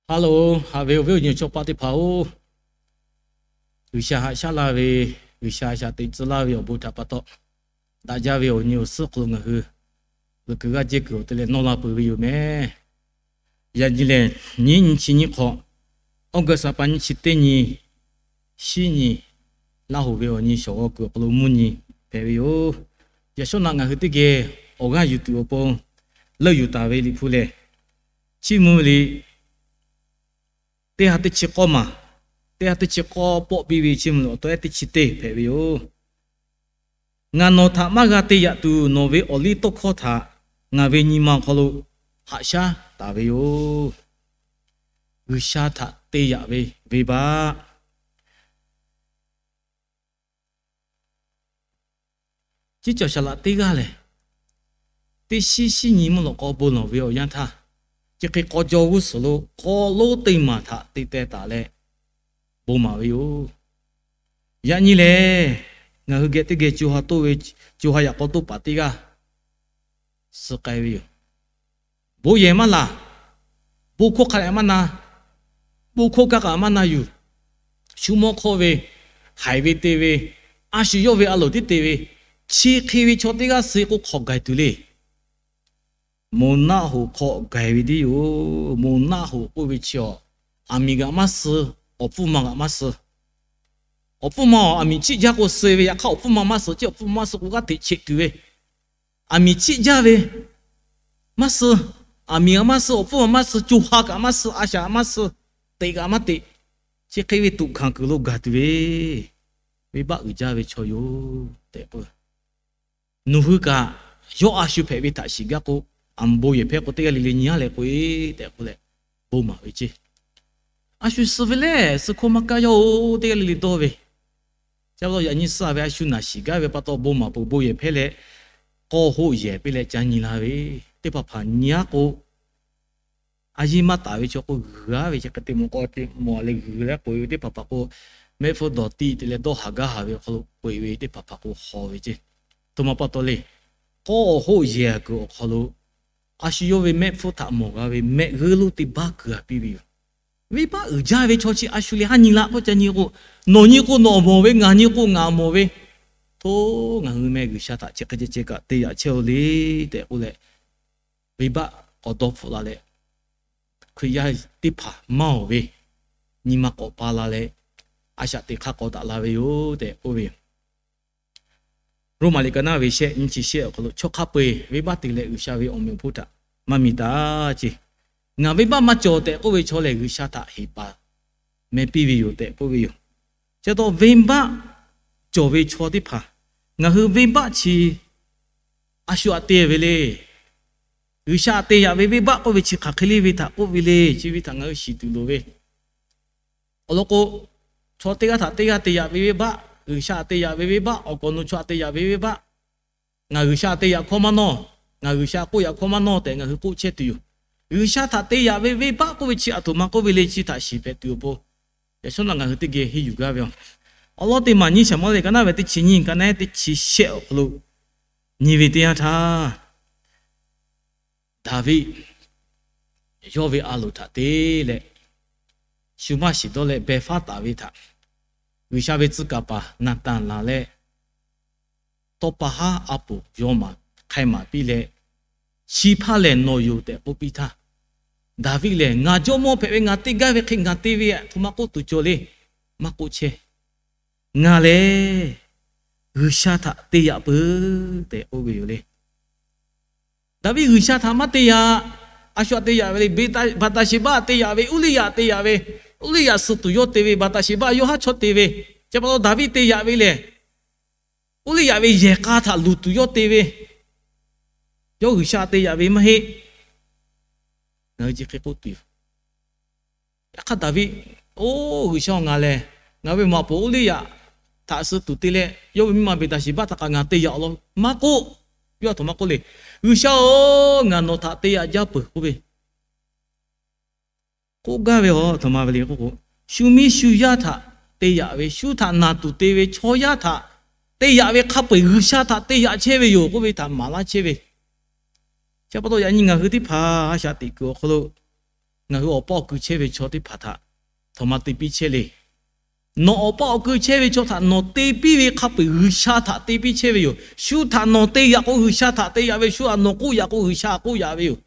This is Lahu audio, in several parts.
Hello, haꞈ ve awˬ viˉ awˬ nyi chaw paˆ teˇ hpaˍ-oˬ, G'uiˬsha haꞈ shaˉ laˇ ve, G'uiˬsha shaꞈ teꞈ tcuh laˇ ve awˬ bon htaꞈ pa taw, daꞈ jaˇ ve awˬ nyi awˬ suhˉ hk'aw lo ngaˬ hui vuiˬ kuiˬ g'aˇ jehˇ kuiˬ awˬ te leh nawˇ la peuˬ ve yoˬ mehˍ. Yaꞈ nyi lehˬ, nyiˉ nyi chi nyiˇ hk'awꞈ, August ha pa nyiˇ chi teˇ nyi, shinˉ nyi, Laˇ hoꞈ ve awˬ nyi shawˍ g'aw kuiˬ awˬ hk'aw lo mvuhˇ nyi hpehꞈ ve yoˬ. Yaꞈ shawˉ naꞈ ngaˬ hui teˇ geh awˬ g'aˇ yuˬ tuˬ awˬ pon leuˆ yuˬ taˍ ve Liꞈ hpu lehˬ, Chiˇ mvuh ve liꞈ teˇ ha teˇ chi k'awˇ maˬ, teˇ ha teˇ chi k'awˇ pawˆ piˇ ve Chiˇ mvuh liꞈ awˬ taw ehˉ teˇ chi teˇ hpehꞈ ve yoˬ. Ngaˬ nawˬ htaꞈ maˇ g'a te yaꞈ tuˬ, nawˬ ve awˬ liˇ tawˇ hkawˇ htaꞈ ngaˬ ve nyi ma awˬ hk'aw lo haꞈ shaˉ taˍ ve yoˬ. G'uiˬsha htaꞈ te yaꞈ ve venˇbaˆ. Chi cawˬ saˍ laꞈ teˇ g'aˇ lehˬ, teˇ shinˉ shinˉ nyi mvuhˇ lawꞈ k'aw bon lawˬ ve awˬ yanˇ htaˇ, chi hk'e k'aw jaw g'uˇ suhˍ lo hk'aw lonˉ teˇ maˬ htaꞈ te teh taˍ leh bon maˍ ve yoˬ. Yaꞈ nyi lehˬ, ngaˬ hui geh teˇ geh co ha toˇ ve, co ha yaꞈ k'aw toˇ paˍ teˇ g'aˇ suh k'ai ve yoˬ. Bon yehˬ maˇ laˬ, bon hkawˇ hk'a dehꞈ maˇ na, bon hkawˇ kaˇ kaꞈ maˇ na yuˬ, shu mawˇ hkawˇ ve, haiˬ ve te ve, a shu yawˇ ve a loˍ tiˉ te ve, chi hk'e ve chaw teˇ g'aˇ suh k'o hk'awꞈ gaˬ tuˬ le. Moˍ naˆ hoꞈ hk'aw gaˬ ve tiˉ yoˬ. Moˍ naˆ hoꞈ k'oˆ ve chi awˬ, aˬ miˍ g'aꞈ maˇ suh, awˬ pfuhˇ ma g'aꞈ maˇ suh. Awˬ pfuhˇ ma awˬ aˬ miˍ chiˆ jaˇ k'o suh ve, yaꞈ hk'aˇ awˬ pfuhˇ ma maˇ suh, chi awˬ pfuhˇ ma maˇ suh k'o g'aˇ hteꞈ cheꞈ tuˬ ve, aˬ miˍ chiˆ jaˇ ve maˇ suh, aˬ miˍ g'aꞈ maˇ suh, awˬ pfuhˇ ma maˇ suh, co ha kaꞈ maˇ suh, a shaꞈ maˇ suh, teꞈ kaꞈ maˇ teꞈ, chi hk'e ve tuꞈ hkanˍ kuiˬ lo gaˬ tuˬ ve, venˇbaˆ uiˍ jaˇ ve chaw yoˬ tehꞈ k'o, nawˬ hui kaꞈ yawˇ a shu hpehꞈ ve htaꞈ shiˍ gaˇ k'o, aˬ bon yehˬ hpehˇ k'o teˇ g'aˇ le le nyi aˉ leh k'oꞈ-e tehꞈ k'oˆ leh, bon maˍ ve ceˇ. A shu suh ve lehˬ, suh hkawˇ maˇ kaˇ yaˇ-oˬ, teˇ g'aˇ le le dawˇ ve. Chi pa taw yaꞈ nyi suh ve a shu naˬ shiˍ gaˇ ve pa taw bon maˍ peuˬ, bon yehˬ hpehˇ leh, k'awˇ hoˆ yehˬ piˇ leh ca nyi la ve, teˇ hpaˍ hpaˍ nyi aˉ k'o, a yiˇ maˇ taˍ ve chaw k'o g'uiˬ aˉ ve, chi hk'e te mawˬ k'o te mawˬ leh g'uiˬ leh k'oꞈ-e ve teˇ hpaˍ hpaˍ k'o, mehˆ hpfuhˇ dawˬ tiˇ te leh dawˇ haˍ gaˇ haˍ ve awˬ hk'aw lo k'oꞈ-e ve teˇ hpaˍ hpaˍ k'o haw ve ceˇ. Aˬ htoꞈ ma pa taw le, k'awˇ hoˆ yehˬ kuiˬ awˬ hk'aw lo a shu yawˇ ve mehˆ hpfuhˇ htaꞈ mawˬ g'a ve mehˆ g'uiˇ lonˉ teˇ baˆ kuiˬ a piˇ ve yoˬ. Venˇbaˆ uiˍ jaˇ ve chaw chi a shu le haˉ nyi la k'oˆ ca nyi k'o, nawˬ nyi k'o nawˬ mawˬ ve, ngaˬ nyi k'o ngaˬ mawˬ ve, hto, ngaˬ hui meh G'uiˬsha htaꞈ chi hk'e ceh ceh kaꞈ te yaꞈ chehˇ-oˬ le tehꞈ k'oˆ leh, venˇbaˆ k'awꞈ dawˇ hpfuhˆ la leh, Hkriꞈ yaˇ teˇ hpaˍ maˇ-oˬ ve nyi ma k'awꞈ pa la leh, a shaꞈ teꞈ hk'aˇ k'awꞈ daꞈ la ve yoˬ tehꞈ k'oˆ ve yoˬ. Roˉmaꞈ liꞈ ka naˉ ve shehˆ nyiˇ chi shehˆ awˬ hk'aw lo, chaw hk'a peu-eˬ venˇbaˆ te leh G'uiˬsha ve awˬ meꞈ awˬ hponˇ htaꞈ maˇ mi taˍ ce. Ngaˬ venˇbaˆ maˇ cawˬ tehꞈ k'oˆ ve chaw lehˬ, G'uiˬsha htaꞈ heˍ paˍ meh piˇ ve yoˬ tehꞈ k'oˆ ve yoˬ. Chi pa taw venˇbaˆ cawˬ ve chaw teˇ hpaˍ, ngaˬ hui venˇbaˆ chi a shu aꞈ te ve le. G'uiˬsha aꞈ te yaꞈ ve venˇbaˆ k'oˆ ve chi hk'aˬ hk'e le ve htaꞈ k'oˆ ve le, chi ve htaꞈ ngaˬ hui shiˍ tuˬ loˍ ve. Awˬ lawn k'o, chaw teˇ g'aˇ htaꞈ teˇ g'aˇ te yaꞈ ve venˇbaˆ, G'uiˬsha aꞈ te yaꞈ ve venˇbaˆ, awˬ kaˍ awˬ nu chaw aꞈ te yaꞈ ve venˇbaˆ, ngaˬ G'uiˬsha te yaꞈ hkawˇ maˇ nawˇ, ngaˬ G'uiˬsha k'oˆ yaꞈ hkawˇ maˇ nawˇ tehꞈ ngaˬ hui k'oˆ chehˇ tuˬ yoˬ. G'uiˬsha htaꞈ te yaꞈ ve venˇbaˆ k'oˆ ve chi aˬ htoꞈ ma k'oˆ ve le, chi htaꞈ shiˍ hpehꞈ tuˬ awˬ pon, yaꞈ shawˉ naꞈ ngaˬ hui teˇ geh henˇ yuˬ gaˇ ve yoˬ. Awˬ lawn teˇ maˬ nyiˇ Saˍmo-eˍ liꞈ ka naˉ ve teˇ chi nyiˇ, ka naˉ teˇ chi shehˆ awˬ hk'aw lo nyi ve teˇ yanˇ htaˇ, Daˍviˆ yawˇ ve a loˍ htaꞈ te leh, shu maˇ shiˍ dawˇ leh beh faˉ taˍ ve htaꞈ G'uiˬsha ve tcuh kaˍ paˍ Naˍtanˍ laˬ leh, tawˇ pa haˉ a poˍ yawˇ maˍ hk'ai maˍ piˇ leh, chi hpaˇ lehˬ nawˬ yoˬ tehꞈ k'oˆ piˇ htaˇ, Daˍviˆ lehˬ, ngaˬ jawˇmawˇ hpehꞈ ve, ngaˬ te gaˇ ve hk'e ngaˬ te ve aꞈ htoꞈ ma k'oˆ tuˬ cawˬ le. Maˇ k'oˆ chehˇ. Ngaˬ lehˬ G'uiˬsha htaꞈ te yaꞈ peuˬ tehꞈ k'oˆ ve yoˬ le. Daˍviˆ G'uiˬsha htaꞈ maˇ te yaꞈ. A shu aꞈ te yaꞈ ve le. Baˍtaˍsheˍbaˆ aꞈ te yaꞈ ve, Uˇliˇyaꞈ aꞈ te yaꞈ ve, Uˇliˇyaꞈ suh tuˬ yawˇ te ve, Baˍtaˍsheˍbaˆ yawˇ haˉ chawˇ te ve. Chi pa taw Daˍviˆ te yaꞈ ve lehˬ, Uˇliˇyaꞈ ve yehˬ k'a htaꞈ luˬ tuˬ yawˇ te ve, yawˇ G'uiˬsha aꞈ te yaꞈ ve maˇ heˆ. Ngaˬ hui chi hk'e k'oˆ tuˬ yoˬ. Yaꞈ hk'aˇ Daˍviˆ, oˇ G'uiˬsha-oˬ, ngaˬ lehˬ ngaˬ ve maꞈ poˍ Uˇliˇyaꞈ htaꞈ suh tuˬ te leh, yawˇ ve miˇ ma Baˍtaˍsheˍbaˆ htaꞈ kaꞈ ngaˬ te yaꞈ law maˇ k'oˆ. Yawˇ aˬ htoꞈ ma k'oˆ le. G'uiˬsha-oˬ, ngaˬ nawˬ htaꞈ te yaꞈ jaˇ peuˬ k'oˆ ve, k'oˆ gaˇ ve aˬ htoꞈ ma ve le k'oˆ k'o, shu miˇ shu yaˇ htaꞈ te yaꞈ ve, shu htaꞈ naˬ tuˬ te ve, chaw yaˇ htaꞈ te yaꞈ ve hk'a peu-eˬ G'uiˬsha htaꞈ te yaꞈ chehˇ ve yoˬ k'oˆ ve htaꞈ maˍ laˇ chehˇ ve. Chi pa taw yaꞈ nyi ngaˬ hui teˇ hpaˍ a shaꞈ teꞈ kuiˬ awˬ hk'aw lo Ngaˬ hui awˬ paˇ awˬ kui chehˇ ve chaw teˇ hpaˍ htaꞈ htaꞈ ma te piˇ chehˇ le. Nawˬ awˬ paˇ awˬ kui chehˇ ve chaw htaꞈ nawˬ te piˇ ve hk'a peu-eˬ G'uiˬsha htaꞈ te piˇ chehˇ ve yoˬ. Shu htaꞈ nawˬ te yaꞈ k'o G'uiˬsha htaꞈ te yaꞈ ve, shu htaꞈ nawˬ k'oˆ yaꞈ k'o G'uiˬsha k'oˆ yaꞈ ve yoˬ.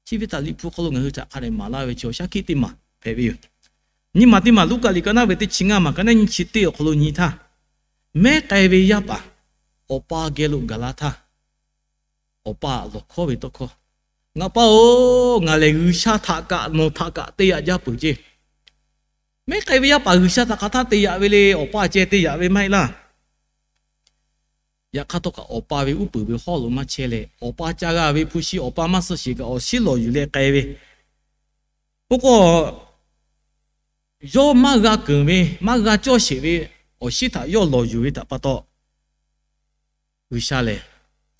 Chi ve htaꞈ Liꞈ hpu hk'aw lo ngaˬ hui htaꞈ hk'a dehꞈ maˍ laˇ ve chaw shaˉ hkiˆ teˇ maˬ hpehꞈ ve yoˬ. Nyi maˬ teˇ maˬ Luˉkaꞈ liꞈ ka naˉ ve teˇ chi ngaˇ maˬ ka naˉ nyiˇ chi teˇ awˬ hk'aw lo nyi htaˇ, mehˉ k'ai ve yaˇ paˍ awˬ pa geh lo gaˬ la htaˇ, awˬ pa lawˬ hkawˉ ve tawˇ hkawˇ, Ngaˬ pa-oˬ, ngaˬ lehˬ G'uiˬsha htaꞈ kaꞈ nawˬ htaꞈ kaꞈ te yaꞈ jaˇ peuˬ ceˇ. Mehˉ k'ai ve yaˇ paˍ G'uiˬsha htaꞈ hk'aˬ htaˇ te yaꞈ ve le. Awˬ pa ceh te yaꞈ ve maˇ heˆ laˇ. Yaꞈ hk'aˇ htawˇ kaꞈ awˬ pa ve uˉ peunˍ ve hawˉ lo maˇ chehˇ leh, awˬ pa ca g'a ve hpu shi awˬ pa maˇ suh sheˍ kaꞈ awˬ shinˉ lawˬ yuˬ leh k'ai ve, oˇ k'o, yawˇ maˇ g'a keunˍ ve, maˇ g'a cawˇ sheˍ ve, awˬ shinˉ htaꞈ yawˇ lawˬ yuˬ ve htaꞈ pa taw, G'uiˬsha lehˬ,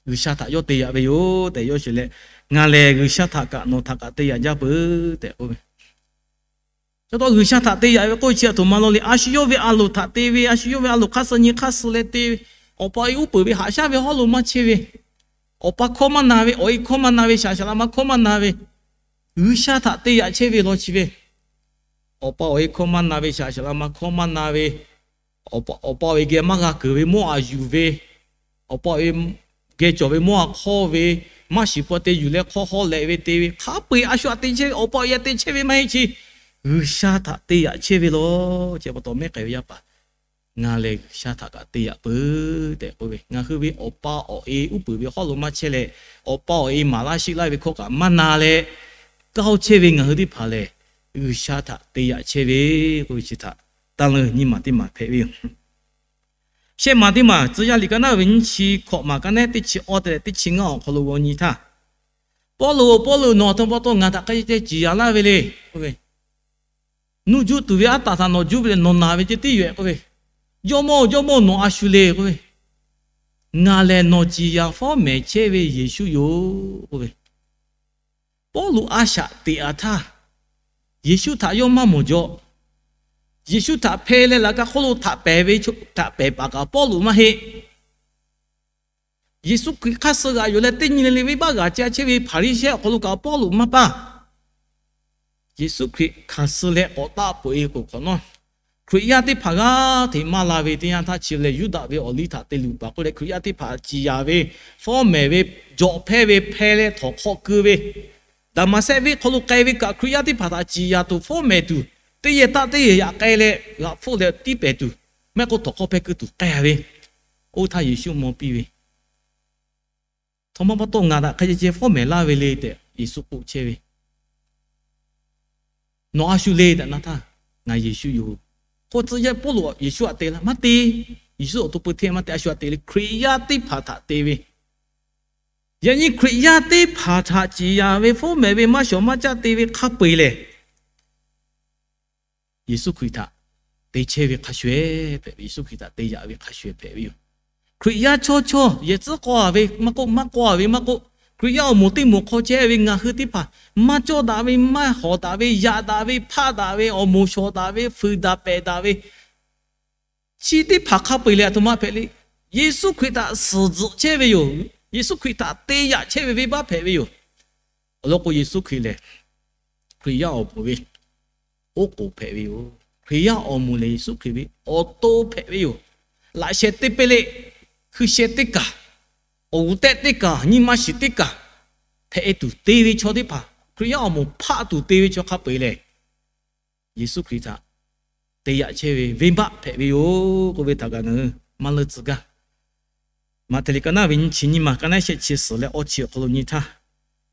G'uiˬsha htaꞈ yawˇ te yaꞈ ve yoˬ tehꞈ yawˇ shiˍ leh, Ngaˬ lehˬ G'uiˬsha htaꞈ kaꞈ nawˬ htaꞈ kaꞈ te yaꞈ jaˇ peuˬ tehꞈ k'oˆ ve. Chaw taw G'uiˬsha htaꞈ te yaꞈ ve k'oˆ ve chi aˬ htoꞈ ma law le. A shu yawˇ ve a loˍ htaꞈ te ve, a shu yawˇ ve a loˍ hk'aˇ suh nyi hk'aˇ suh leh te ve, awˬ pa ve uˉ peunˍ ve haꞈ shaˉ ve hawˉ lo maˇ chehˇ ve, awˬ pa hkawˇ maˇ na ve, awˬ e hkawˇ maˇ na ve, shaˍ shaˍ la ma hkawˇ maˇ na ve, G'uiˬsha htaꞈ te yaꞈ chehˇ ve law chi ve, awˬ pa awˬ e hkawˇ maˇ na ve, shaˍ shaˍ la ma hkawˇ maˇ na ve, awˬ pa awˬ e geh maˇ g'a keunˍ ve mawˇ a yuˬ ve, awˬ pa awˬ e geh cawˬ ve mawˇ a hk'awˇ ve, maˇ shiˍ paw te yuˬ leh hk'awˇ hawˉ leh ve te ve hk'a peu-eˬ a shu htaꞈ te chehˇ ve, awˬ pa awˬ e a te chehˇ ve maˇ heˆ chi, G'uiˬsha htaꞈ te yaꞈ chehˇ ve law. Chi pa taw mehˉ k'ai ve yaˇ paˍ, Ngaˬ lehˬ G'uiˬsha htaꞈ kaꞈ te yaꞈ peuˬ tehꞈ k'oˆ ve, ngaˬ hui ve awˬ pa awˬ e uˉ peunˍ ve hawˉ lo maˇ chehˇ leh, awˬ pa awˬ e maˍ laˇ sheˆ laˇ ve hkawˇ kaꞈ maˇ na leh, kaˇ oˇ chehˇ ve ngaˬ hui teˇ hpaˍ lehˬ, G'uiˬsha htaꞈ te yaꞈ chehˇ ve k'oˆ ve chi htaꞈ tanˇ leuˬ nyi maˬ teˇ maˬ hpehꞈ ve yoˬ. Shehˆ maˬ teˇ maˬ Tcuh yaˇ liꞈ ka naˉ ve nyiˇ chi hkawꞈ maˬ ka naˉ teˇ chi awˇ te leh teˇ chi ngaˇ awˬ hk'aw lo g'aw nyi htaˇ, Pawˇluꞈ-oˬ, Pawˇluꞈ, nawˬ aˬ htoꞈ pa taw ngaˬ htaꞈ hk'a ceh ceh ciˍ yanˍ laˇ ve le k'oˆ ve, nuˇ juˇ tuˬ ve aˉ taˍ htaꞈ nawˬ juˇ ve lehˬ nawˬ naˬ ve ceh tiˉ yoˬ-ehˍ k'oˆ ve, Jawˇmawˇ-oˬ, Jawˇmawˇ-oˬ, nawˬ a shu le k'oˆ ve, Ngaˬ lehˬ nawˬ ciˍ yanˍ fawˉ mehˍ chehˇ ve Yeˍsuˆ yoˬ k'oˆ ve. Pawˇluꞈ a shaꞈ teꞈ-a htaˇ, Yeˍsuˆ htaꞈ yawˇ maˇ mawˬ jaw. Yeˍsuˆ htaꞈ hpeh leh laꞈ ka hk'oˆ lo htaꞈ pehˍ ve, htaꞈ pehˍ paˍ kaꞈ Pawˇluꞈ maˇ heˆ. Yeˍsuˆ Hkriꞈ hk'aˇ suh g'aꞈ yuˬ leh teˇ nyi le le venˇbaˆ g'aꞈ ca chehˇ ve Hpaˍriˍsehˇ awˬ hk'aw lo kaꞈ Pawˇluꞈ maˇ paˇ. Yeˍsuˆ Hkriꞈ hkanˍ suh leh k'awꞈ taˆ peuˬ-e k'o hk'awꞈ nawˉ, Hkriꞈ yaˇ teˇ hpaˍ g'aˇ hteꞈ maˇ la ve teˇ yanˇ htaˇ chi lehˬ, Yuˇdaꞈ ve awˬ liˇ htaꞈ te luˬ paˍ k'oˆ leh Hkriꞈ yaˇ teˇ hpaˍ ciˍ yanˍ ve, fawˉ mehˍ ve, jawꞈ hpehˇ ve, hpeh leh htawnˍ hk'aw keu ve, Daˍmaˍsehˆ venˇ hk'aw lo k'ai ve kaꞈ Hkriꞈ yaˇ teˇ hpaˍ htaꞈ ciˍ yanˍ tuˬ, fawˉ mehˍ tuˬ, teˇ yehˬ taˆ teˇ yehˬ yaꞈ k'ai leh g'aꞈ hpfuhˆ leh tiˉ pehˍ tuˬ, maˇ heˆ k'o htawnˍ hk'aw hpeh keu tuˬ k'ai ve, oˇ htaˇ Yeˍsuˆ maw piˇ ve, Htaꞈ ma pa taw ngaˬ htaꞈ hk'a ceh ceh fawˉ mehˍ laˇ ve le tehꞈ Yeˍsuˆ k'oˆ chehˇ ve, Nawˬ a shu le tehꞈ na htaˇ, Ngaˬ Yeˍsuˆ yoˬ. K'o tcuh yaˇ Pawˇluꞈ Yeˍsuˆ htaꞈ te laˇ maˇ te. Yeˍsuˆ awˬ to peu hteˇ maˇ te, a shu htaꞈ te le, Hkriꞈ yaˇ teˇ hpaˍ htaꞈ te ve. Yaꞈ nyi Hkriꞈ yaˇ teˇ hpaˍ htaꞈ ciˍ yanˍ ve fawˉ mehˍ ve maˇ shawˍ maˇ caˆ te ve hk'a peu-eˬ lehˬ, Yeˍsuˆ Hkriꞈ htaꞈ te chehˇ ve hk'a shuˍ-ehˍ hpehꞈ ve, Yeˍsuˆ Hkriꞈ htaꞈ te yaꞈ ve hk'a shuˍ-ehˍ hpehꞈ ve yoˬ. Hkriꞈ yaˇ chaw chaw yehˬ tcuhˉ k'aw-a ve maˇ k'oˆ, maˇ k'aw-a ve maˇ k'oˆ, Hkriꞈ yaˇ awˬ moˍ teˇ moˍ hk'aw chehˇ ve ngaˬ hui teˇ hpaˍ maˇ cawˇ daꞈ ve, maˇ hawˍ daꞈ ve, yaꞈ daꞈ ve, hpaˆ daꞈ ve, awˬ moˍ shawˍ daꞈ ve, fuiˍ daꞈ pehˍ daꞈ ve, chi teˇ hpaˍ hk'a peu-eˬ lehˬ, aˬ htoꞈ ma hpehꞈ le. Yeˍsuˆ Hkriꞈ htaꞈ suhˍ tzuhꞈ chehˇ ve yoˬ. Yeˍsuˆ Hkriꞈ htaꞈ te yaꞈ chehˇ ve venˇbaˆ hpehꞈ ve yoˬ. Awˬ lawn k'o, Yeˍsuˆ Hkriꞈ lehˬ Hkriꞈ yaˇ awˬ moˍ ve oˉ k'oˍ hpehꞈ ve yoˬ. Hkriꞈ yaˇ awˬ moˍ lehˬ, Yeˍsuˆ Hkriꞈ ve awˬ to hpehꞈ ve yoˬ. Laꞈ sheh teˇ peˇ le, hkui sheh teˇ kaˬ, awˬ g'uˬ tehˆ teˇ kaˬ, nyi ma shiˍ teˇ kaˬ hpehꞈ-e tuˬ te ve chaw teˇ hpaˍ, Hkriꞈ yaˇ awˬ moˍ hpaˆ tuˬ te ve chaw hk'a peu-eˬ lehˬ, Yeˍsuˆ Hkriꞈ htaꞈ te yaꞈ chehˇ ve venˇbaˆ hpehꞈ ve yoˬ k'oˆ ve htaꞈ kaꞈ ngaˬ hui maˇ leuˆ tcuh gaˇ. Maꞈhtehˍ liꞈ ka naˉ ve nyiˇ chi nyiˇ ma ka naˉ shehˆ chi suhˍ leh awˇ chi awˬ hk'aw lo nyi htaˇ,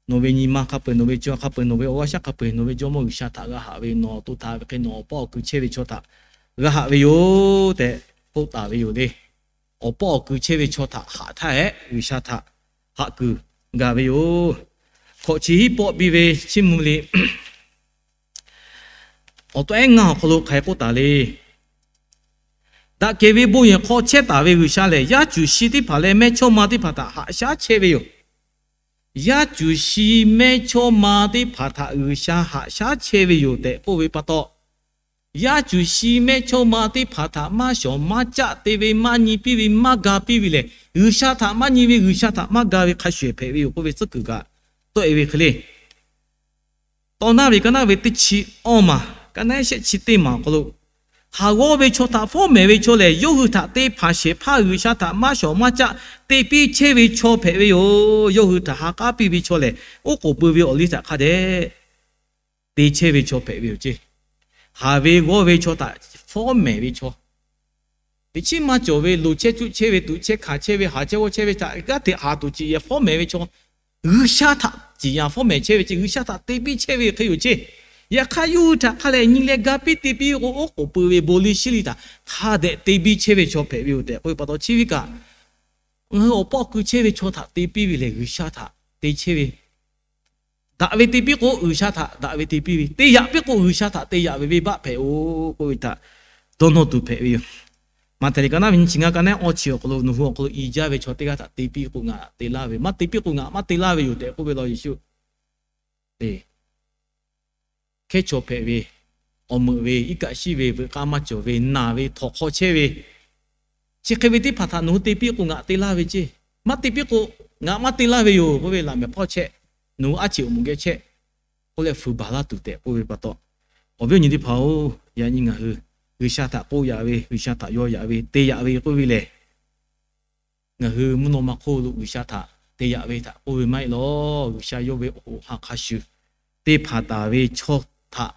Nawˬ ve nyi ma hk'a peu-eˬ, nawˬ ve co hk'a peu-eˬ, nawˬ ve awˬ g'aˇ shaˉ hk'a peu-eˬ, nawˬ ve Jawˇmawˇ G'uiˬsha htaꞈ g'a haꞈ ve, nawˬ awˬ to htaꞈ ve hk'e nawˬ awˬ paˇ awˬ kui chehˇ ve chaw htaꞈ g'a haꞈ ve yoˬ tehꞈ k'oˆ taˍ ve yoˬ le. Awˬ paˇ awˬ kui chehˇ ve chaw htaꞈ haꞈ htaˇ hehꞈ, G'uiˬsha htaꞈ haꞈ kuiˬ gaˬ ve yoˬ. Hkawꞈ chi hiˉ pawˆ biˇ ve chiˇ mvuh liꞈ, awˬ to ehˉ ngaˇ awˬ hk'aw lo hk'aˬ hk'e k'oˆ taˍ le. Daꞈ kehˬ ve bon yehˬ hk'aw chehˇ taˍ ve G'uiˬsha lehˬ, yaˇ cuˬ shi teˇ hpaˍ leh mehˇchawˇma teˇ hpaˍ htaꞈ haꞈ shaˉ chehˇ ve yoˬ. Yaˇ cuˬ shi mehˇchawˇma teˇ hpaˍ htaꞈ G'uiˬsha haꞈ shaˉ chehˇ ve yoˬ tehꞈ k'oˆ ve pa taw, yaˇ cuˬ shi mehˇchawˇma teˇ hpaˍ htaꞈ maˇ shawˍ maˇ caˆ te ve, maˇ nyi piˇ ve, maˇ ga piˇ ve lehˬ, G'uiˬsha htaꞈ maˇ nyi ve, G'uiˬsha htaꞈ maˇ ga ve hk'a shuˍ-ehˍ hpehꞈ ve yoˬ k'oˆ ve tcuhˉ kuiˬ kaꞈ tawˆ-e ve hk'e le. Tawˇ naˇ ve ka naˇ ve teˇ chi awˇ maˬ, ka naˇ shehˆ chi teˇ maˬ awˬ hk'aw lo, haˍ g'awˇ ve chaw htaꞈ fawˉ mehˍ ve chaw lehˬ, yawˇ hui htaꞈ te hpanˍ shehˍ hpaˇ G'uiˬsha htaꞈ maˇ shawˍ maˇ caˆ te piˇ chehˇ ve chaw hpehꞈ ve yoˬ. Yawˇ hui htaꞈ ha k'aˉ piˇ ve chaw lehˬ, oˉ k'oˍ pui ve awˬ liˇ htaꞈ hk'a dehꞈ te chehˇ ve chaw hpehꞈ ve yoˬ ceˇ. Haˍ ve g'awˇ ve chaw htaꞈ fawˉ mehˍ ve chaw, teꞈ chiˉ maˇ cawˬ ve, loˍ chehˇ cuˆ chehˇ ve, tuꞈ chehˇ hkanˍ chehˇ ve, haˍ chehˇ g'awˇ chehˇ ve htaꞈ g'aˇ hteꞈ haˍ tuˬ ciˍ yehˬ fawˉ mehˍ ve chaw, G'uiˬsha htaꞈ ciˍ yanˍ fawˉ mehˍ chehˇ ve ceˇ, G'uiˬsha htaꞈ te piˇ chehˇ ve hk'e yoˬ ceˇ. Yaꞈ hk'aˇ, yawˇ hui htaꞈ hk'a lehˬ nyi leh ga piˇ te piˇ ve k'o, oˉ k'oˍ pui ve bon liˇ shiˉ liˇ htaꞈ hk'a dehꞈ te biˇ chehˇ ve chaw hpehꞈ ve yoˬ tehꞈ k'oˆ ve pa taw, chi ve kaꞈ ngaˬ hui awˬ pawˆ keu chehˇ ve chaw htaꞈ te piˇ ve lehˬ, G'uiˬsha htaꞈ te chehˇ ve. Daꞈ ve te piˇ k'o, G'uiˬsha htaꞈ daꞈ ve te piˇ ve, te yaꞈ piˇ k'o, G'uiˬsha htaꞈ te yaꞈ ve venˇbaˆ hpehꞈ-oˬ k'oˆ ve htaꞈ dawˇ nawˇ tuˬ hpehꞈ ve yoˬ. Maꞈhtehˍ liꞈ ka naˉ ve nyiˇ chi ngaˇ, ka naˉ awˇ chi awˬ hk'aw lo, nawˬ hui awˬ hk'aw lo i jaˇ ve chaw teˇ g'aˇ htaꞈ te piˇ k'o, ngaˬ te laˇ ve, maˇ te piˇ k'o, ngaˬ maˇ te laˇ ve yoˬ tehꞈ k'oˆ ve law Yeˍsuˆ. Hkehˉ chaw hpehꞈ ve, awˬ meuꞈ ve, iˉ kaˆ shiˉ ve, veuꞈ k'aˇ maˇ cawˬ ve, naˬ ve, htawnˍ hk'aw chehˇ ve, chi hk'e ve teˇ hpaˍ htaꞈ nawˬ hui te piˇ k'o, ngaˬ te laˇ ve ceˇ. Maˇ te piˇ k'o, ngaˬ maˇ te laˇ ve yoˬ k'oˆ ve laꞈ mehˍ hpawˇ chehˇ, nawˬ hui aˉ cheꞈ awˬ moˍ geh chehˇ k'oˆ leh fuiˍ baˬ laˇ tuˬ tehꞈ k'oˆ ve pa taw, awˬ viˉ awˬ nyi teˇ hpaˍ-oˬ, yaꞈ nyi ngaˬ hui G'uiˬsha htaꞈ k'oˆ yaꞈ ve, G'uiˬsha htaꞈ yaw yaꞈ ve, te yaꞈ ve k'oˆ ve lehˬ, ngaˬ hui mvuhˇ naw ma hk'oˆ lo G'uiˬsha htaꞈ te yaꞈ ve htaꞈ k'oˆ ve maˇ heˆ law. G'uiˬsha yawˇ ve awˬ hoꞈ ha hk'a shuˍ te hpanˍ taˍ ve chaw htaꞈ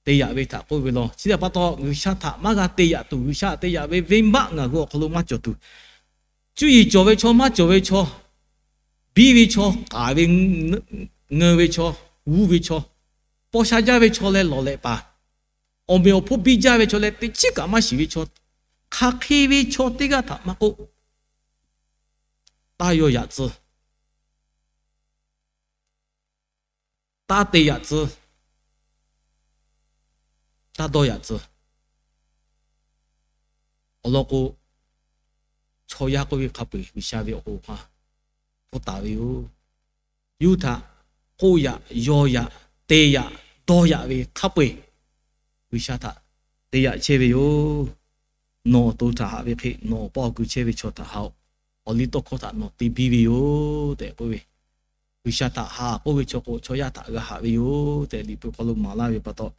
te yaꞈ ve htaꞈ k'oˆ ve law. Chi htaꞈ pa taw, G'uiˬsha htaꞈ maˇ g'a te yaꞈ tuˬ, G'uiˬsha htaꞈ te yaꞈ ve venˇbaˆ ngaˬ hui awˬ hk'aw lo maˇ cawˬ tuˬ, cuˇ yiˍ cawˬ ve chaw, maˇ cawˬ ve chaw, biˇ ve chaw, k'aˍ ve, ngeu ve chaw, g'uˇ ve chaw, paw sha jaˇ ve chaw leh lawˬ lehꞈ paˍ, awˬ meꞈ awˬ hponˇ biˇ jaˇ ve chaw leh teꞈ chiˉ kaꞈ maˇ shiˍ ve chaw, hk'aˬ hk'e ve chaw teˇ g'aˇ htaꞈ maˇ k'oˆ, taˇ yaw yaꞈ tcuh, taˇ te yaꞈ tcuh, taˇ dawˇ yaꞈ tcuh. Awˬ lawn k'o, chaw yaˇ k'oˆ ve hk'a peu-eˬ G'uiˬsha ve awˬ hoꞈ ha hpfuhˇ taˍ ve yoˬ. Yawˇ hui htaꞈ k'oˆ yaꞈ, yaw yaꞈ, te yaꞈ, dawˇ yaꞈ ve hk'a peu-eˬ G'uiˬsha htaꞈ te yaꞈ chehˇ ve yoˬ. Nawˬ awˬ to htaꞈ haꞈ ve hk'e, nawˬ awˬ pawˆ awˬ keu chehˇ ve chaw htaꞈ haꞈ-oˬ. Awˬ liˇ tawˇ hkawˇ htaꞈ nawˬ te biˇ ve yoˬ tehꞈ k'oˆ ve, G'uiˬsha htaꞈ haꞈ k'oˆ ve chaw k'o, chaw yaˇ htaꞈ g'a haꞈ ve yoˬ tehꞈ, Liꞈ hpu hk'aw lo maˍ laˇ ve pa taw,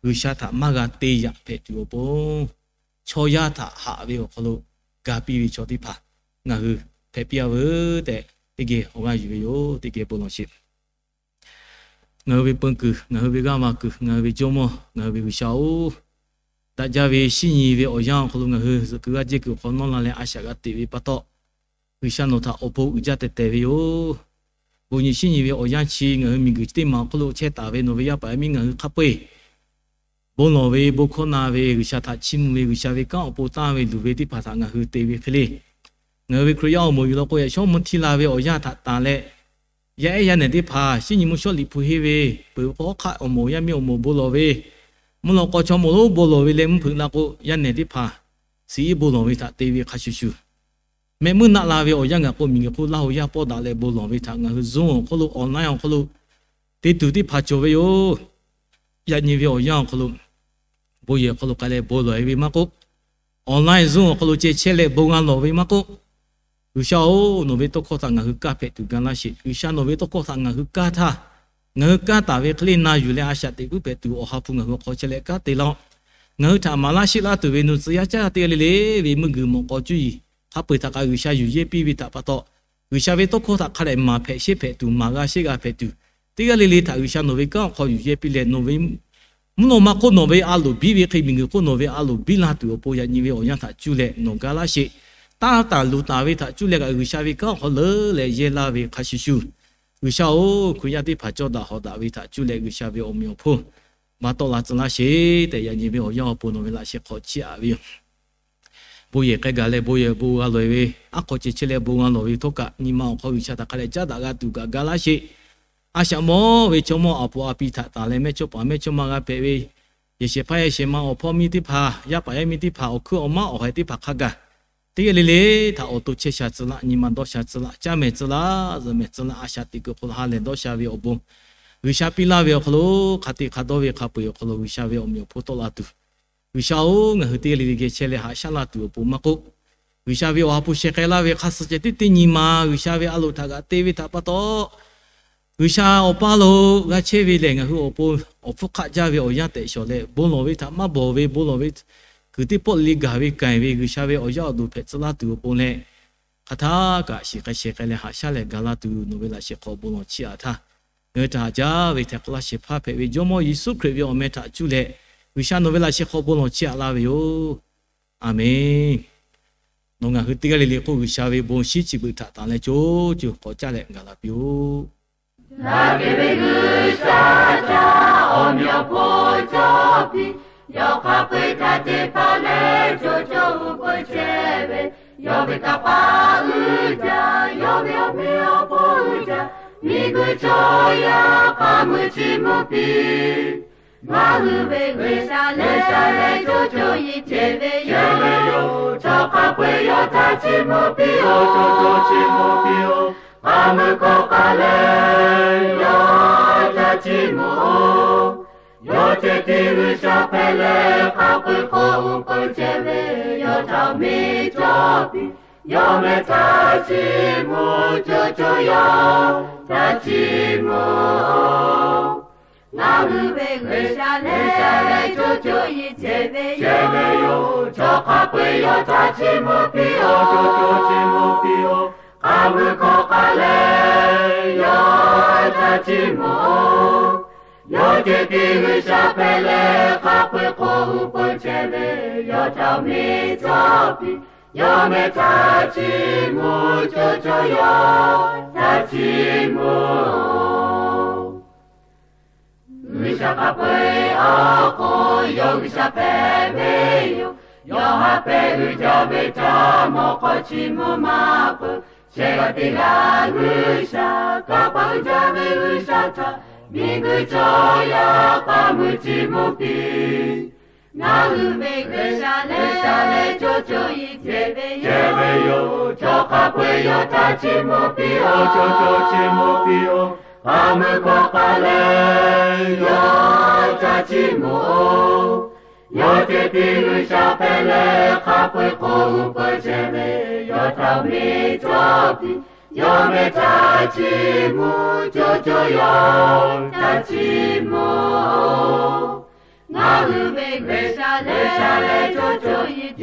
G'uiˬsha htaꞈ maˇ g'a te yaꞈ hpehꞈ tuˬ awˬ pon, chaw yaˇ htaꞈ haꞈ ve awˬ hk'aw lo ga piˇ ve chaw teˇ hpaˍ ngaˬ hui hpehꞈ piˇ-a veuˬ tehꞈ, teˇ geh awˬ g'aˇ yuˬ ve yoˬ. Teˇ geh bon lawˬ sheˍ. Ngaˬ hui ve peun kuiˬ, ngaˬ hui ve g'aˇ va kuiˬ, ngaˬ hui ve Jawˇmawˇ, ngaˬ hui ve G'uiˬsha-oˬ, daꞈ jaˇ ve shinˉ nyi ve awˬ yanˇ awˬ hk'aw lo ngaˬ hui zuhꞈ kuiˬ g'aˇ jehˇ kuiˬ hk'awꞈ nawˉ la leh a shaꞈ g'a teꞈ ve pa taw, G'uiˬsha nawˬ htaꞈ awˬ bon uiˍ jaˇ tehˬ tehˬ ve yoˬ. Bon nyi shinˉ nyi ve awˬ yanˇ chi ngaˬ hui miˬguiˬ chi teˇ maˬ awˬ hk'aw lo chehˇ taˍ ve nawˬ ve yaˇ paˍ yaˇ miˇ ngaˬ hui hk'a peu-eˬ bon lawˬ ve, bon hkawˇ na ve, G'uiˬsha htaꞈ chiˇ mvuh ve, G'uiˬsha ve kanˉ awˬ pon tanˇ ve luˬ ve teˇ hpaˍ htaꞈ ngaˬ hui te ve hk'e le, ngaˬ hui ve Hkriꞈ yaˇ awˬ moˍ yuˬ law k'o, yaꞈ shawˉ mvuhˇ htiˇ la ve awˬ yanˇ htaꞈ tanˬ leh, yaˇ ehˉ yaˇ nehˬ teˇ hpaˍ shinˉ nyi mvuhˇ shawˉ Liꞈ hpu henˇ ve, peuˬ ve k'o hawˉ hk'aˆ awˬ moˍ yaˇ miˇ awˬ moˍ bon lawˬ ve, mvuhˇ law k'aw chaw moˍ lonˉ bon lawˬ ve leh mvuhˇ hpeuꞈ la k'o, yaˇ nehˬ teˇ hpaˍ suh iˉ bon lawˬ ve htaꞈ te ve hk'a shuˍ shuˍ, mehˆ muiˉ naˆ la ve awˬ yanˇ ngaˬ k'o, miˬguiˬ hk'oˆ Laˇ huˍ yaˇ pawˆ daꞈ leh bon lawˬ ve htaꞈ ngaˬ hui Zoom awˬ hk'oˆ lo, online awˬ hk'oˆ lo te tuˬ teˇ hpaˍ cawˬ ve yoˬ. Yaꞈ nyi ve awˬ yanˇ awˬ hk'aw lo, bon yehˬ awˬ hk'aw lo k'ai leh bon lawˬ-e ve maˇ k'oˆ, online Zoom awˬ hk'aw lo ceh chehˇ leh bon g'a lawˬ ve maˇ k'oˆ, G'uiˬsha-oˬ, nawˬ ve tawˇ hkawˇ htaꞈ ngaˬ hui kaˇ hpehꞈ tuˬ ga laˇ sheˍ. G'uiˬsha nawˬ ve tawˇ hkawˇ htaꞈ ngaˬ hui kaˇ htaˇ, ngaˬ hui kaˇ taˍ ve hk'e le na yuˬ leh a shaꞈ teꞈ puiˉ hpehꞈ tuˬ Awˬ ha hpu ngaˬ hui awˬ hk'aw chehˇ leh kanˉ te laˇ-oˆ. Ngaˬ hui htaꞈ maˍ laˇ sheˆ laˇ tuˬ ve nawˬ tcuh yaˇ caˇ teˇ g'aˇ le le ve meuˇ g'uiˬ mawˬ k'aw cuˇ yiˍ hk'a peu-eˬ htaꞈ kaꞈ G'uiˬsha yuˬ yehˇ piˇ ve htaꞈ pa taw, G'uiˬsha ve tawˇ hkawˇ htaꞈ hk'a dehꞈ maˍ hpehꞈ sheˆ hpehꞈ tuˬ, maˍ g'a sheˆ g'a hpehꞈ tuˬ, teˇ g'aˇ le le htaꞈ G'uiˬsha nawˬ ve kanˉ awˬ hk'aw yuˬ yehˇ piˇ leh, nawˬ ve mvuhˇ naw ma hk'oˆ nawˬ ve a loˍ biˇ ve hk'e, miˬguiˬ hk'oˆ nawˬ ve a loˍ biˇ la tuˬ awˬ pon yaꞈ nyi ve awˬ yanˇ htaꞈ cuˇ leh nawˬ ga laˇ sheˍ. Tanˇ taˍ luˬ taˍ ve htaꞈ cuˇ leh kaꞈ G'uiˬsha ve kanˉ awˬ hk'aw leuˉ leh yehˇ laˇ ve hk'a shuˍ shuˍ, G'uiˬsha-oˬ, Hkriꞈ yaˇ teˇ hpaˍ cawˇ daꞈ hawˍ daꞈ ve htaꞈ cuˇ leh G'uiˬsha ve awˬ meꞈ awˬ hponˇ ba tawˆ la tcuh laˇ sheˍ tehꞈ, yaꞈ nyi ve awˬ yanˇ awˬ pon nawˬ ve laꞈ sheh hk'aw chiˇ aꞈ ve yoˬ. Bon yehˬ k'ai gaˬ leh bon yehˬ bon g'a lawˬ-e ve, aˉ hk'aw ceh chehˇ leh bon g'a lawˬ ve htawˇ kaꞈ, nyi ma awˬ hk'aw G'uiˬsha htaꞈ hk'a dehꞈ caˉ daꞈ g'a tuˬ kaꞈ ga laˇ sheˍ. A shaꞈ mawˇ ve chaw mawˇ a puˍ a pi htaꞈ tanˬ leh mehˇ chawˇ paˍ mehˇ chawˇ ma g'a hpehꞈ ve, yehˬ shehˍ hpaˇ yehˬ shehˍ ma awˬ hpawˇ miˇ teˇ hpaˍ, yaˇ paˍ yaˇ miˇ teˇ hpaˍ, awˬ hkuiˉ awˬ maˇ awˬ haiˬ teˇ hpaˍ hk'a gaˬ, teˇ g'aˇ le le htaꞈ awˬ to chehˇ sha tcuh laˇ, nyi ma dawˇ sha tcuh laˇ, caˇ mehˍ tcuh laˇ, zuhꞈ mehˍ tcuh laˇ, a shaꞈ teꞈ kuiˬ hk'aw lo ha lehˬ dawˇ sha ve awˬ bon G'uiˬsha piˇ laˇ ve awˬ hk'aw lo, hk'a te hk'a dawˇ ve hk'a peu-eˬ awˬ hk'aw lo G'uiˬsha ve awˬ meꞈ awˬ hponˇ tawˆ la tuˬ, G'uiˬsha-oˬ, ngaˬ hui teˇ g'aˇ le le geh chehˇ leh haꞈ shaˉ laˇ tuˬ awˬ pon maˇ k'oˆ, G'uiˬsha ve awˬ ha hpu sheh k'ai laˇ ve hk'a suh ceh tiˉ teˇ nyi ma G'uiˬsha ve a loˍ htaꞈ kaꞈ te ve htaꞈ pa taw, G'uiˬsha awˬ paˇ lo g'a chehˇ ve lehˬ, ngaˬ hui awˬ pon awˬ hpfuhˇ hk'aˆ jaˇ ve awˬ yanˇ tehꞈ shawˍ leh, bon lawˬ ve htaꞈ maˇ bawˬ ve, bon lawˬ ve kuiˬ teˇ pawˆ le le gaˬ ve kanˍ ve G'uiˬsha ve awˬ yaˇ awˬ duˬ hpehꞈ tcuh laˇ tuˬ awˬ pon leh, hk'aˬ htaˇ kaꞈ shiˍ k'ai shehˍ k'ai leh haꞈ shaˉ leh ga laˇ tuˬ nawˬ ve laꞈ shehˍ hk'aw bon lawˬ chiˇ aꞈ htaˇ, ngaˬ hui htaꞈ haꞈ jaˇ ve htaiˍ hk'awꞈ laˇ shehˍ hpaˇ hpehꞈ ve Jawˇmawˇ Yeˍsuˆ Hkriꞈ ve awˬ meh htaꞈ cuˇ leh, G'uiˬsha nawˬ ve laꞈ shehˍ hk'aw bon lawˬ chiˇ aꞈ laˇ ve yoˬ. A menˬ. Nawˬ ngaˬ hui teˇ g'aˇ le le k'o, G'uiˬsha ve bon shinˉ chi beuꞈ htaꞈ tanˬ leh co co k'awꞈ caˇ leh gaˬ la piˇ-oˆ. Daꞈ kehˬ ve G'uiˬsha htaꞈ awˬ meꞈ awˬ hponˇ cawˇ piˇ. Yawˇ hk'a peu-eˬ htaꞈ te hpaˍ leh co co uˉ peunˍ chehˇ ve, yawˇ ve kanˇ paˆ uiˍ jaˇ, yawˇ ve awˬ meꞈ awˬ hponˇ uiˍ jaˇ, miˬguiˬ chaw yaˇ hk'a meuˇ chiˇ mvuh piˇ. Ngaˬ hui ve G'uiˬsha lehˬ, G'uiˬsha lehˬ co co yeˬ ceh ve yoˬ. Chaw hk'a peu-eˬ yawˇ htaꞈ chiˇ mvuh piˇ-oˆ, co co chiˇ mvuh piˇ-oˆ. Hk'a meuˇ hkawˇ k'ai leh yawˇ htaꞈ chiˇ mvuh-oˆ. Yawˇ ceh tiˉ G'uiˬsha hpehꞈ leh, hk'a peu-eˬ hk'oˆ uˉ peunˍ chehˇ ve, yawˇ htaꞈ awˬ meꞈ cawˇ piˇ. Yawˇ meh htaꞈ chiˇ mvuh, co co yawˇ htaꞈ chiˇ mvuh-oˆ. Ngaˬ hui ve G'uiˬsha lehˬ, G'uiˬsha lehˬ co co yeˬ ceh ve yoˬ. Chaw hk'a peu-eˬ yawˇ htaꞈ chiˇ mvuh piˇ-oˆ, co co chiˇ mvuh piˇ-oˆ. Hk'a meuˇ hkawˇ k'ai leh yawˇ htaꞈ chiˇ mvuh-oˆ. Yawˇ ceh tiˉ G'uiˬsha hpehꞈ leh, hk'a peu-eˬ hk'oˆ uˉ peunˍ chehˇ ve, yawˇ htaꞈ awˬ meꞈ cawˇ piˇ. Yawˇ meh htaꞈ chiˇ mvuh, co co yawˇ htaꞈ chiˇ mvuh-oˆ. G'uiˬsha hk'a peu-eˬ awˬ hk'oˆ yawˇ G'uiˬsha hpehꞈ ve yoˬ. Yawˇ ha hpehꞈ uiˍ jaˇ ve htaꞈ mawˇ hk'aw chiˇ mvuh maˇ peuˬ. Shehˍ g'aˇ teˇ g'aˇ G'uiˬsha, kanˇ paˆ uiˍ jaˇ ve G'uiˬsha htaꞈ miˬguiˬ chaw yaˇ hk'a meuˇ chiˇ mvuh piˇ. Ngaˬ hui ve G'uiˬsha lehˬ, G'uiˬsha lehˬ co co yeˬ ceh ve yoˬ. Chaw hk'a peu-eˬ yawˇ htaꞈ chiˇ mvuh piˇ-oˆ, co co chiˇ mvuh piˇ-oˆ. Hk'a meuˇ hkawˇ k'ai leh yawˇ htaꞈ chiˇ mvuh-oˆ. Yawˇ ceh tiˉ G'uiˬsha hpehꞈ leh, hk'a peu-eˬ hk'oˆ uˉ peunˍ chehˇ ve, yawˇ htaꞈ awˬ meꞈ cawˇ piˇ. Yawˇ meh htaꞈ chiˇ mvuh, co co yawˇ htaꞈ chiˇ mvuh-oˆ. Ngaˬ hui ve G'uiˬsha lehˬ, G'uiˬsha lehˬ co co yeˬ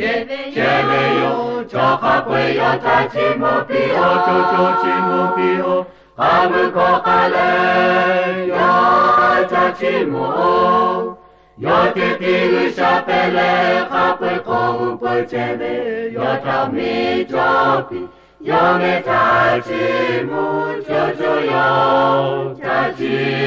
ceh ve yoˬ. Chaw hk'a peu-eˬ yawˇ htaꞈ chiˇ mvuh piˇ-oˆ, co co chiˇ mvuh piˇ-oˆ. Hk'a meuˇ hkawˇ k'ai leh yawˇ htaꞈ chiˇ mvuh-oˆ. Yawˇ ceh tiˉ G'uiˬsha hpehꞈ leh, hk'a peu-eˬ hk'oˆ uˉ peunˍ chehˇ ve, yawˇ htaꞈ awˬ meꞈ cawˇ piˇ. Yawˇ meh htaꞈ chiˇ mvuh, co co yawˇ htaꞈ chiˇ